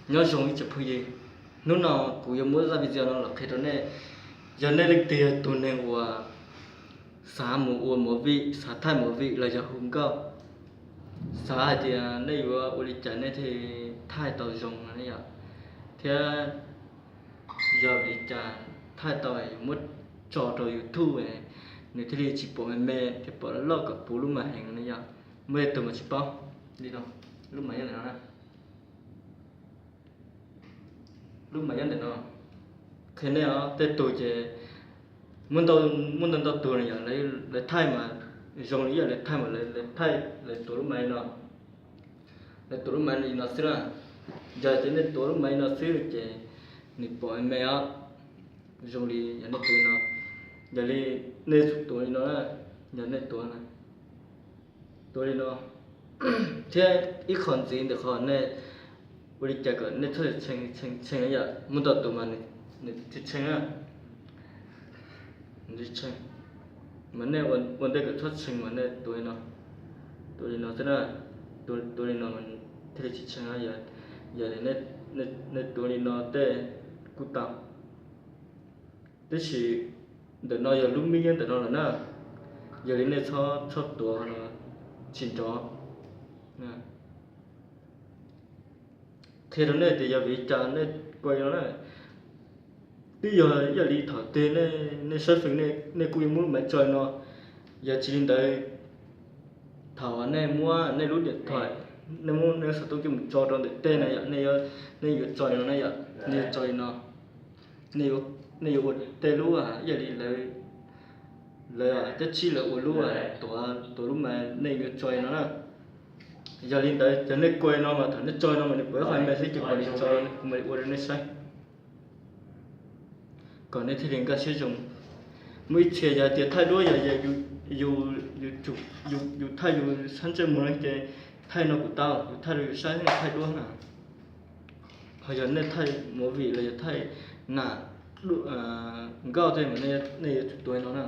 Nyob zoo ib tsoom phooj ywg, hnub no kuv yuav muab zaj video no los qhia rau nej. Yog nej leej twg yog tus neeg uas xav mus ua movie, xav thaij movie los yog hu nkauj, xav hais tias nej yuav ua li cas nej thiaj thaij tau zoo no ne yom, thiab yog vim li cas thaij tau yuav muab tso rau YouTube nws thiaj li tsis pom me me thiab pom loj kom puv lub mas heev no ne yom. Muaj tej tus mas tsis paub li no, lub mas nyob ntawm no, lub mas nyob ntawm no. Qhia nej os, tej tus ces muaj ntau ntau tus no yom, lawv thaij mas zoo li ib yam lawv thaij mas lawv thaij lawv tuav lub mas li no, lawv tuav lub mas li no xwb na. Yog tias nej tuav lub mas li no xwb ces nws pom me os, zoo li yog nej tuav li no. Yog li nej tuav li no, yog nej tuav tuav li no, thiab ib qho ntxiv ntawm qhov nej ua li cas kom nej txhob tshee tshee tshee yom, muaj ntau tus mas nws tsis tshee na, tsis tshee, mas nej ua ntej kom txhob tshee mas nej tuav li no, tuav li no xwb na, tuav li no thiaj li tsis tshee. Yog nej tuav li no tej kuj tau, tab sis ntawm no yog lub mib nyob ntawm no lawm na, yog li nej txhob txhob tuav no, tsis nrov. Qhia rau nej tias yog vim li cas nej kuav li no na. Twb yog ib yam li thaum twg nej saib feem nej kuj yuav muab lub maiv tso li no. Yog tsis li ntawd, thaum nej muab nej lub diam thaim, nej muab nej xov tooj coj mus tso rau ntawm tej na yom, nej yuav tso li no na yom, nej yuav tso li no, nej yuav ua tej lub ib yam li lawv, lawv cab tsib lawv ua lub tuav lub maiv, nej yuav tso li no na. Yog li ntawd ces nej kuav li no mas thaum nej tso li no mas nws pom ib qho me xwb ces kuv mam li tso, kuv mam li ua rau nej saib kom nej thiaj li nkag siab zoo. Muaj ib txhia yog tias thaij duab yog yus thaij yus sab ntsej muag no ces thaij no kuj tau, yus thaij rau yus saib, thaij duab na. Ho yog nej thaij movie los yog thaij nam nkauj tej mas nej yuav tsum tuav li no na.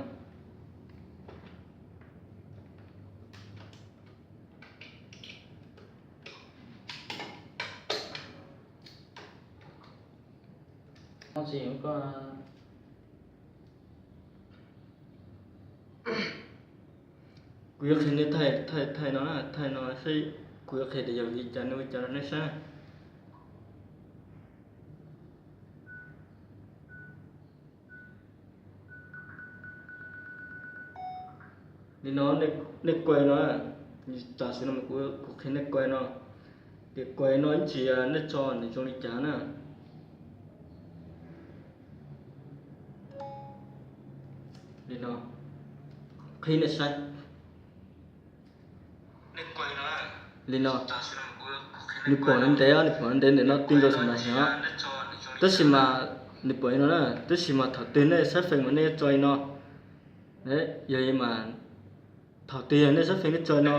Kuv yuav qhia nej thaij, thaij no, thaij no saib, kuv yuav qhia tias yog li cas nej ua cas rau nej saib. Li no, nej kuav no, tam sim no kuv qhia nej kuav no, ces kuav no ib ntsis nej tso nws zoo li cas na. Li no, qhia nej saib. Li no, nws pom ntev, nws pom ntev ntawm no tij nkaus xam na heev, tab sis mas nws pom li no na, tab sis mas thaum twg nej saib feem mas nej yuav tso li no. Yog li mas thaum twg yog nej saib feem nej tso li no,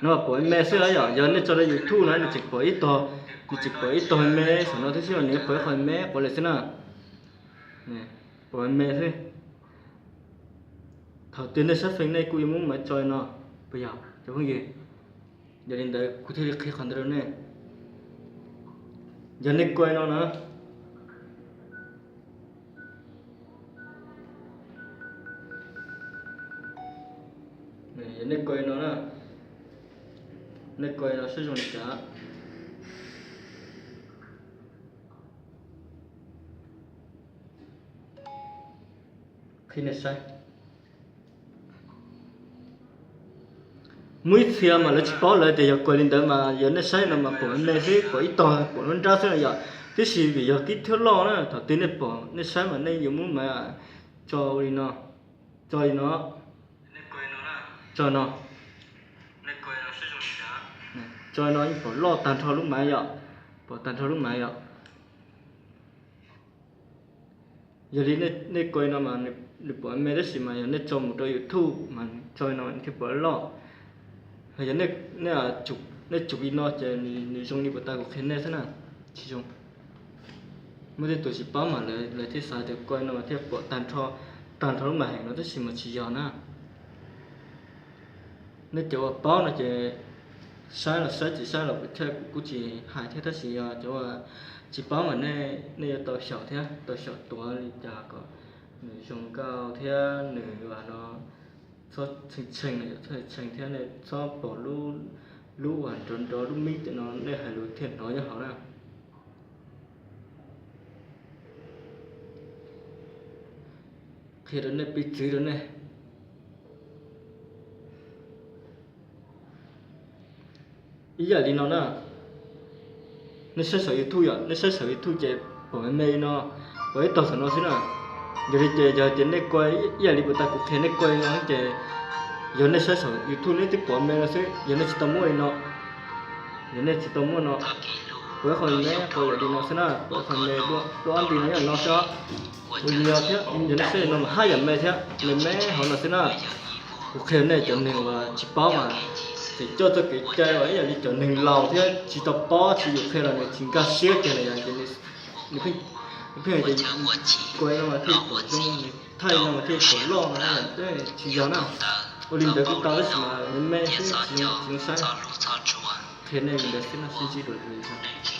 no pom me xwb na yom, yog nej tso rau YouTube no nws tseem pom ib tog, nws tseem pom ib tog me saum no thiab xwb, nws pom ib qho me quav lawm xwb na, pom me xwb. Thaum twg nej saib feem nej kuj yuav muab maiv tso li no, puas yog cov phooj ywg? Yog li ntawd kuv thiaj li qhia qhov ntawd rau nej. Yog nej kuav li no na, yog nej kuav li no na, nej kuav li no saib zoo li cas. Qhia nej saib. Muaj ib txhia mas lawv tsis paub, lawv tias yog kuav li ntawd mas yog nej saib no mas pom me xwb, pom ib tog pom lub nrab xwb no yom. Tiam sis vim yog kib thiab loj na, thaum twg nej pom nej saib mas nej yuav muab maiv tso li no, tso li no, tso no, tso no yeej pom loj tag nrho lub maiv yom, pom tag nrho lub maiv yom. Yog li nej kuav li no mas nws pom me tab sis mas yog nej tso mus rau YouTube mas tso li no thiaj pom loj. Yog nej tsum li no ces nws zoo li puas tas kuv qhia nej xwb na, tsis zoo. Muaj tej tus tsis paub mas lawv thiaj xav tias kuav li no thiaj pom tag nrho lub maiv heev no tab sis mas tsis yog na. Nej cov uas paub no ces Saib los saib, tsis saib los kuv thiaj, kuv kuj tsis hais thiab, tab sis yog cov uas tsis paub mas nej, nej yuav tau xyaum thiab, tau xyaum tuav li cas kom nws zoo nkauj thiab nws uas no txhob tshee tshee, txhob tshee thiab nej txhob pom lub uas nrov nrov lub mib no, nej hais lus thiaj hnov nyob hauv na. Qhia rau nej piv txwv rau nej. Ib yam li no na, nej saib saum YouTube yom, nej saib saum YouTube ces pom me me li no, pom ib tog saum no xwb na. Yog li ces yog tias nej kuj ib yam li puas tas kuv qhia nej kuj li no ces yog nej saib saum YouTube nej twb pom me no xwb, yog nej tsis tau muaj li no, yog nej tsis tau muaj no, pom ib qho me, pom yam li no xwb na, pom ib qho me, lub ob nti no yog no xwb. Ua li no thiab, yog nej saib no mas haj yam me thiab, me me hauv no xwb na. Kuv qhia nej cov neeg uas tsis paub mas tseem coj txoj kev cai uas ib yam li cov neeg laus thiab tsis tau paub, tsis yus qhia los nws tsis nkag siab kiag na yom, ces nws pheej, nws pheej tias kuv no mas thiaj pom zoo, nws thaij no mas thiaj pom loj no, tsis yog na. Ua li ntawd kuj tau tab sis mas me me xwb, tsis zoo saib. Qhia nej li ntawd xwb no, sib ntsib dua lwm zaus.